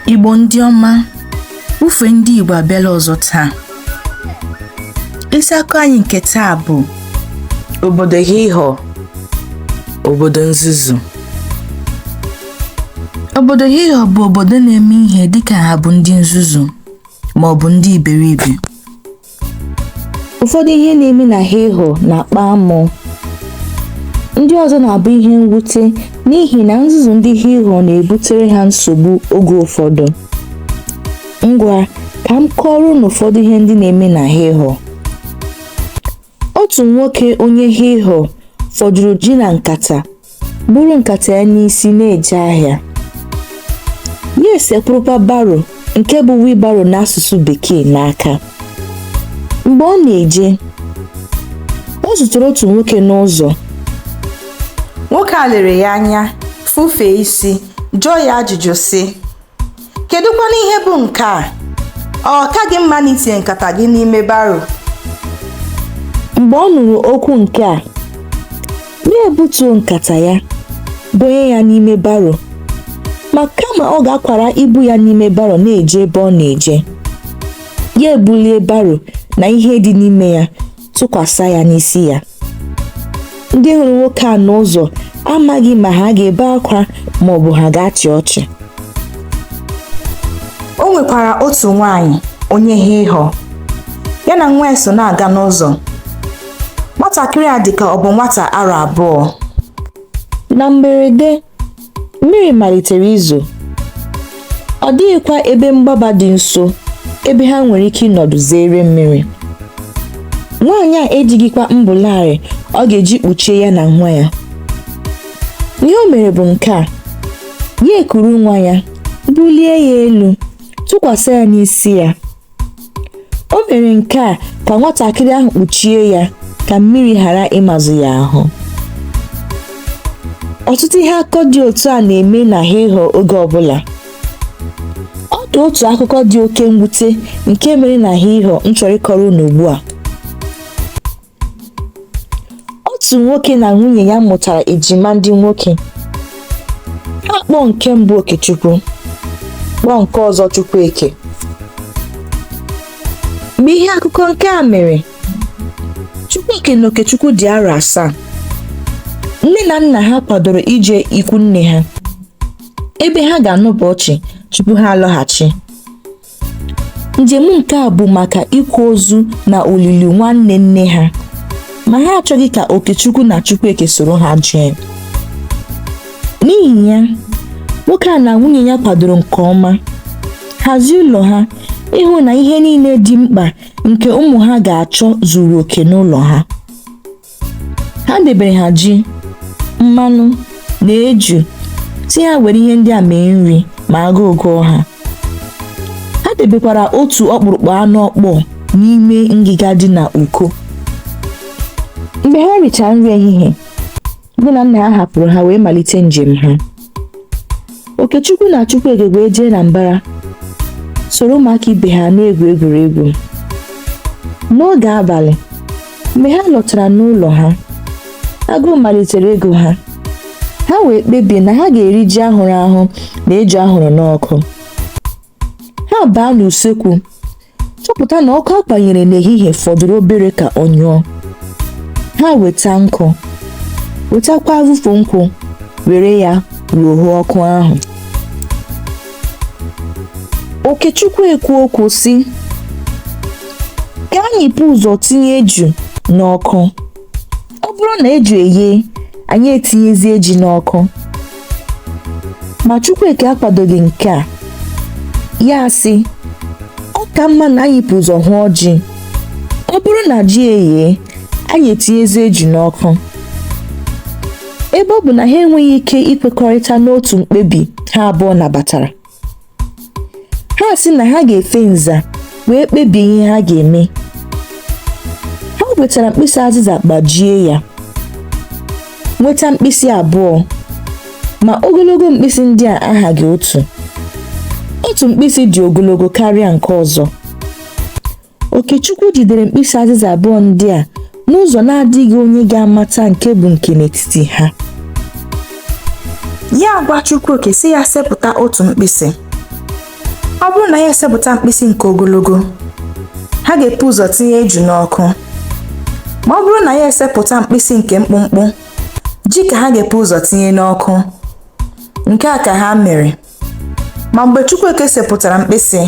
Igbo ndị ọma, ufe ndị Igbo abịala ọzọ taa. Isi akụkọ anyị nke taa bụ obodo Hịhọ, obodo nzuzu. Obodo Hịhọ bụ obodo na-eme ihe dịka ha bụ ndị nzuzu ma ọ bụ ndị iberibe. Ụfọdụ ihe na-eme na Hịhọ na-akpa amụ. Ndị ọzọ na-abụ ihe mwute n'ihi na nzuzu ndị Hịhọ na-ebutere ha nsogbu oge ụfọdụ. Ngwa, ka m kọọrọ unu ụfọdụ ihe ndị na-eme na Hịhọ. Otu nwoke onye Hịhọ fọjuru ji na nkata buru nkata ya n'isi na-eje ahịa. Ya esekpurukwa baro nke bụ wheelbarrow n'asụsụ Bekee n'aka. Mgbe ọ na-eje, o zutere otu nwoke n'ụzọ. Nwoke a lere ya anya, fufee isi, jụọ ya ajụjụ sị, Kedụkwanụ ihe bụ nke a? Ọ kaghị mma na itinye nkata gị n'ime baro? Mgbe ọ nụrụ okwu nke a, ya ebutuo nkata ya, donye ya n'ime baro. Ma kama ọ ga-akwara ibu ya n'ime baro na-eje ebe ọ na-eje, ya ebulie baro na ihe dị n'ime ya tụkwasị ya n'isi ya. Ndị hụrụ nwoke a n'ụzọ amaghị ma ha ga-ebe akwa ma ọ bụ ha ga-achị ọchị. O nwekwara otu nwaanyị onye Hịhọ. Ya na nwa ya so na-aga n'ụzọ. Nwatakịrị a dị ka ọ bụ nwata arọ 2. Na mberede, mmiri malitere izo. Ọ dịghịkwa ebe mgbaba dị nso ebe ha nwere ike ịnọdụ zere mmiri. Nwaanyị a ejighịkwa mbụlarị ọ ga-eji kpuchie ya na nwa ya. Ihe o mere bụ nke a: ya ekuru nwa ya, bulie ya elu, tụkwasị ya n'isi ya. O mere nke a ka nwatakịrị ahụ kpuchie ya ka mmiri ghara ịmazụ ya ahụ. Ọtụtụ ihe akụkọ dị otu a na-eme na Hịhọ oge ọbụla. Ọ dị otu akụkọ dị oke mwute nke mere na Hịhọ m chọrọ ịkọrọ unu ugbu a. Otu nwoke na nwunye ya mụtara ejima ndị nwoke. Ha kpọọ nke mbụ Okechukwu, kpọọ nke ọzọ Chukwueke. Mgbe ihe akụkọ nke a mere, Chukwueke na Okechukwu dị arọ 7. Nne na nna ha kwadoro ije ikwu nne ha, ebe ha ga-anọpụ ọchị tupu ha alọghachi. Njem nke a bụ maka ịkwa ozu na olili nwanne nne ha, ma ha achọghị ka Okechukwu na Chukwueke soro ha jee. N'ihi ya, nwoke a na nwunye ya kwadoro nke ọma, hazie ụlọ ha ịhụ na ihe niile dị mkpa nke ụmụ ha ga-achọ zuru oke n'ụlọ ha. Ha debere ha ji, mmanụ na eju si ha were ihe ndị a mee nri ma agụụ gụọ ha. Ha debekwara otu ọkpụrụkpụ anụ ọkpọọ n'ime ngịga dị n'uko. Mgbe ha richara nri ehihie, nne na nna ha hapụrụ ha wee malite njem ha. Okechukwu na Chukwueke wee jee na mbara soro ụmụaka ibe ha na-egwu egwuregwu. N'oge abalị, mgbe ha lọtara n'ụlọ ha, agụụ malitere ịgụ ha. Ha wee kpebie na ha ga-eri ji ahụrụ ahụ na eju ahụrụ n'ọkụ. Ha baa n'usekwu, chọpụta na ọkụ akwanyere n'ehihie fọdụrụ obere ka ọ nyụọ. Ha weta nkụ, wetakwa avụfụ nkwụ, were ya rohuo ọkụ ahụ. Okechukwu ekwu okwu sị, ka anyị bu ụzọ tinye eju n'ọkụ. Ọ bụrụ na eju eghee, anyị etinyezie ji n'ọkụ. Ma Chukwueke akwadoghị nke a. Ya sị, ọ ka mma na anyị bu ụzọ hụọ ji. Ọ bụrụ na ji eghee, anyị etinyezie eju n'ọkụ. Ebe ọ bụ na ha enweghị ike ikwekọrịta n'otu mkpebi ha abụọ nabatara, ha sị na ha ga-efe nza wee kpebie ihe ha ga-eme. Ha wetara mkpịsị azịza gbajie ya, nweta mkpịsị 2, ma ogologo mkpịsị ndị a ahaghị otu. Otu mkpịsị dị ogologo karịa nke ọzọ. Okechukwu jidere mkpịsị azịza 2 ndị a n'ụzọ na-adịghị onye ga-amata nke bụ nke n'etiti ha. Ya agwa Chukwueke sị ya sepụta otu mkpịsị. Ọ bụrụ na ya esepụta mkpịsị nke ogologo, ha ga-ebu ụzọ tinye eju n'ọkụ. Ma ọ bụrụ na ya esepụta mkpịsị nke mkpụmkpụ, ji ka ha ga-ebu ụzọ tinye n'ọkụ. Nke a ka ha mere. Ma mgbe Chukwueke sepụtara mkpịsị,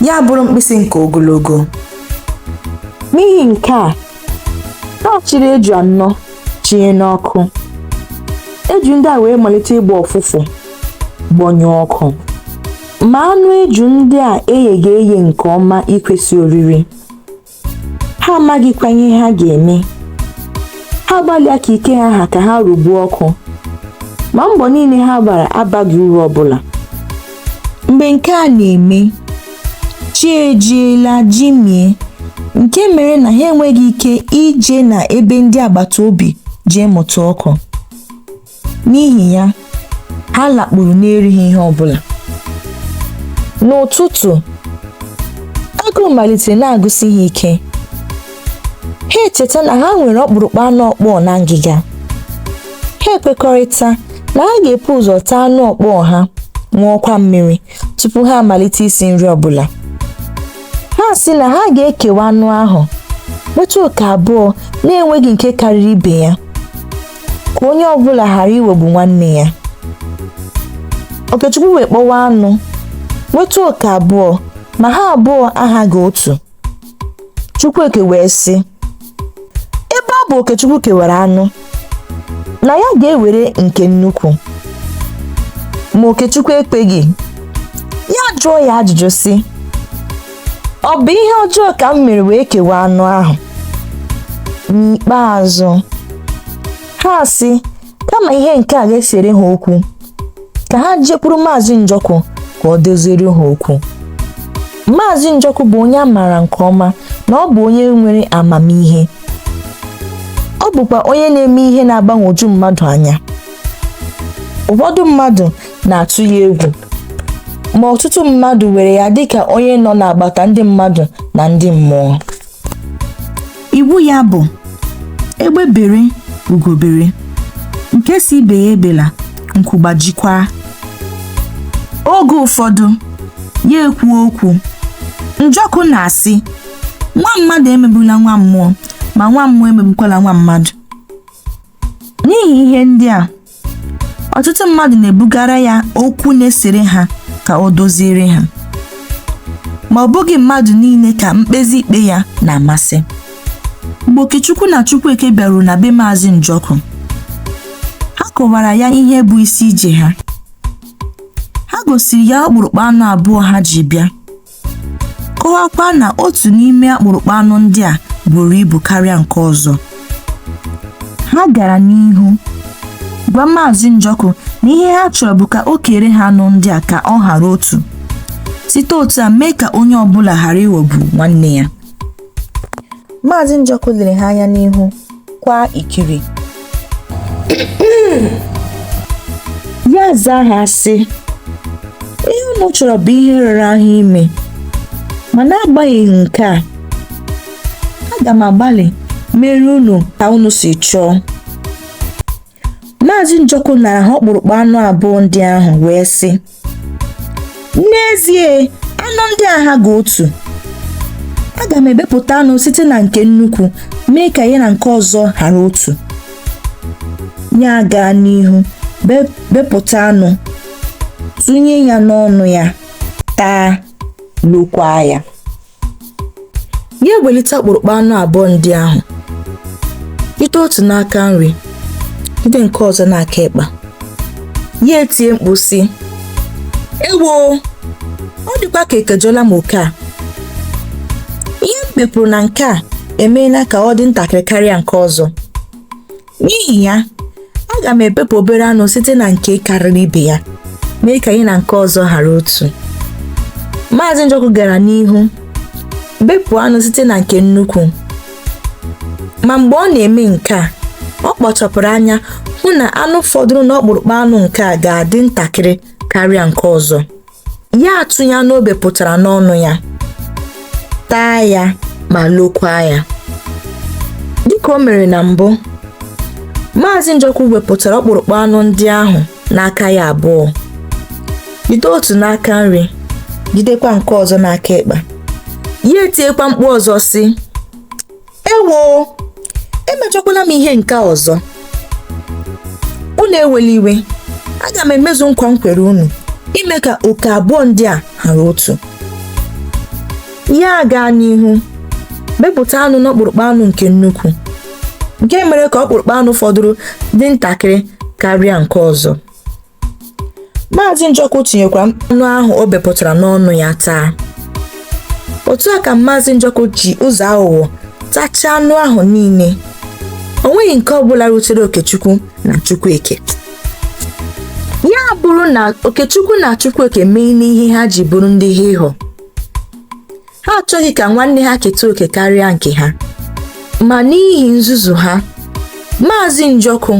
ya bụrụ mkpịsị nke ogologo. N'ihi nke a, ha chịrị eju anọ chinye n'ọkụ. Eju ndị a wee malite ịgba ụfụfụ, gbọnyụọ ọkụ. Ma anụ eju ndị a egheghị eghe nke ọma ikwesị oriri. Ha amaghịkwa ihe ha ga-eme. Ha gbalịa ka ike ha ha ka ha rugbuo ọkụ. Ma mbọ niile ha gbara abaghị uru ọbụla. Mgbe nke a na-eme, chi ejiela jimie nke mere na ha enweghị ike ije na ebe ndị agbata obi jee mụta ọkụ. N'ihi ya, ha lakpuru n'erighị ihe ọbụla. N'ụtụtụ, agụụ malitere na-agụsi ha ike. Ha echeta na ha nwere ọkpụrụkpụ anụ ọkpọọ na ngịga. Ha ekwekọrịta na ha ga-ebu ụzọ taa anụ ọkpọọ ha, ṅụọkwa mmiri tupu ha amalite isi nri ọbụla. Ha sị na ha ga-ekewa anụ ahụ, nweta oke abụọ na-enweghị nke karịrị ibe ya, ka onye ọbụla ghara iwegbu nwanne ya. Okechukwu wee kpọwa anụ, nweta oke abụọ, ma ha abụọ aghaghị otu. Chukwueke wee sị, ebe ọ bụ Okechukwu kewara anụ, na ya ga-ewere nke nnukwu. Ma Okechukwu ekweghị. Ya jụọ ya ajụjụ sị, ọ bụ ihe ọjọọ ka m mere wee kewaa anụ ahụ? N'ikpeazụ, ha sị kama ihe nke a ga-esere ha okwu, ka ha jekwuru Maazị Njọkụ ka ọ doziere ha okwu. Maazị Njọkụ bụ onye a maara nke ọma na ọ bụ onye nwere amamihe. Ọ bụkwa onye na-eme ihe na-agbagwoju mmadụ anya. Ụfọdụ mmadụ na-atụ ya egwu, ma ọtụtụ mmadụ were ya dịka onye nọ n'agbata ndị mmadụ na ndị mmụọ. Iwu ya bụ, egbe bere ugo bere, nke si ibe ya ebela, nku gbajikwa. Oge ụfọdụ, ya ekwu okwu. Njọkụ na-asị, nwa mmadụ emegbula nwa mmụọ, ma nwa mmụọ emegbukwala nwa mmadụ. N'ihi ihe ndị a, ọtụtụ mmadụ na-ebugara ya okwu na-esere ha ka o doziere ha. Ma ọ bụghị mmadụ niile ka mkpezi ikpe ya na-amasị. Mgbe Okechukwu na Chukwueke bịaruru na be Maazị Njọkụ, ha kọwara ya ihe bụ isi ije ha. Ha gosiri ya ọkpụrụkpụ anụ abụọ ha ji bịa, kọwakwa na otu n'ime akpụrụkpụ anụ ndị a buru ibu karịa nke ọzọ. Ha gara n'ihu gwa Maazị Njọkụ na ihe ha chọrọ bụ ka o kere ha anụ ndị a ka ọ ghara otu, site otu a mee ka onye ọbụla ghara ịghọgbu nwanne ya. Maazị Njọkụ lere ha anya n'ihu, kwa ikiri. Ya zaa ha sị, ihe unu chọrọ bụ ihe rara ahụ ime, ma n'agbanyeghị nke a, aga m agbalị mere unu ka unu si chọọ. Maazị Njọkụ nara ha ọkpụrụkpụ anụ abụọ ndị ahụ wee sị, n'ezie anụ ndị a ha ga otu. Aga m ebepụta anụ site na nke nnukwu mee ka ya na nke ọzọ ghara otu. Ya gaa n'ihu bepụta anụ, tụnye ya n'ọnụ ya, taa, lokwaa ya. Ya ewelite ọkpụrụkpụ anụ abụọ ndị ahụ, jide otu n'aka nri, jide nke ọzọ n'aka ekpe. Ya etie mkpu sị, ewo, ọ dịkwa ka ekejọla m oke a. Ihe m bepụrụ na nke a emeela ka ọ dị ntakịrị karịa nke ọzọ. N'ihi ya, aga m ebepụ obere anụ site na nke karịrị ibe ya, mee ka ya na nke ọzọ ghara otu. Maazị Njọkụ gara n'ihu bepụ anụ site na nke nnukwu. Ma mgbe ọ na-eme nke a, ọ kpachapụrụ anya hụ na anụ fọdụrụ n'ọkpụrụkpụ anụ nke a ga-adị ntakịrị karịa nke ọzọ. Ya atụnye anụ o bepụtara n'ọnụ ya, taa ya ma lokwaa ya. Dịka o mere na mbụ, Maazị Njọkụ wepụtara ọkpụrụkpụ anụ ndị ahụ n'aka ya abụọ, jide otu n'aka nri, jidekwa nke ọzọ n'aka ekpe. Ya etiekwa mkpu ọzọ sị, Ewoo, emejọkwala m ihe nke a ọzọ. Unu ewela iwe, aga m emezu nkwa m kwere unu ime ka oke abụọ ndị a hara otu. Ya agaa n'ihu bepụta anụ n'ọkpụrụkpụ anụ nke nnukwu, nke mere ka ọkpụrụkpụ anụ fọdụrụ dị ntakịrị karịa nke ọzọ. Maazị Njọkụ tinyekwara anụ ahụ o bepụtara n'ọnụ ya taa. Otu a ka Maazị Njọkụ ji ụzọ aghụghọ tachaa anụ ahụ niile. O nweghị nke ọbụla rutere Okechukwu na Chukwueke. Ya bụrụ na Okechukwu na Chukwueke mee n'ihe ha ji bụrụ ndị hịhọ. Ha achọghị ka nwanne ha keta oke karịa nke ha. Ma n'ihi nzuzu ha, Maazị Njọkụ,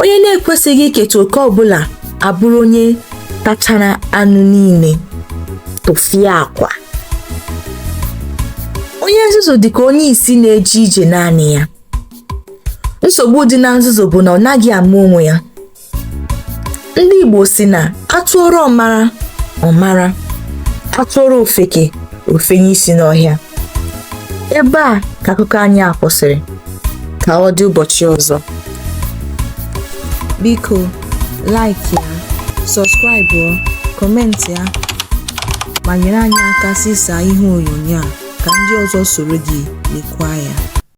onye na-ekwesịghị iketa oke ọbụla abụrụ onye tachara anụ niile. Tụfịakwa. Onye nzuzu dị ka onye isi na-eje ije naanị ya. Nsogbu dị na nzuzu bụ na ọ naghị ama onwe ya. Ndị Igbo sị na a tụọrọ ọmara, ọ mara, a tụọrọ ofeke, o fenye isi n'ọhịa. Ebe a ka akụkọ anyị a kwụsịrị. Ka ọ dị ụbọchị ọzọ. Biko, like ya, subscribe, comment ya, ma nyere anyị aka zisaa ihe onyonyo a ka ndị ọzọ soro gị lekwaa ya.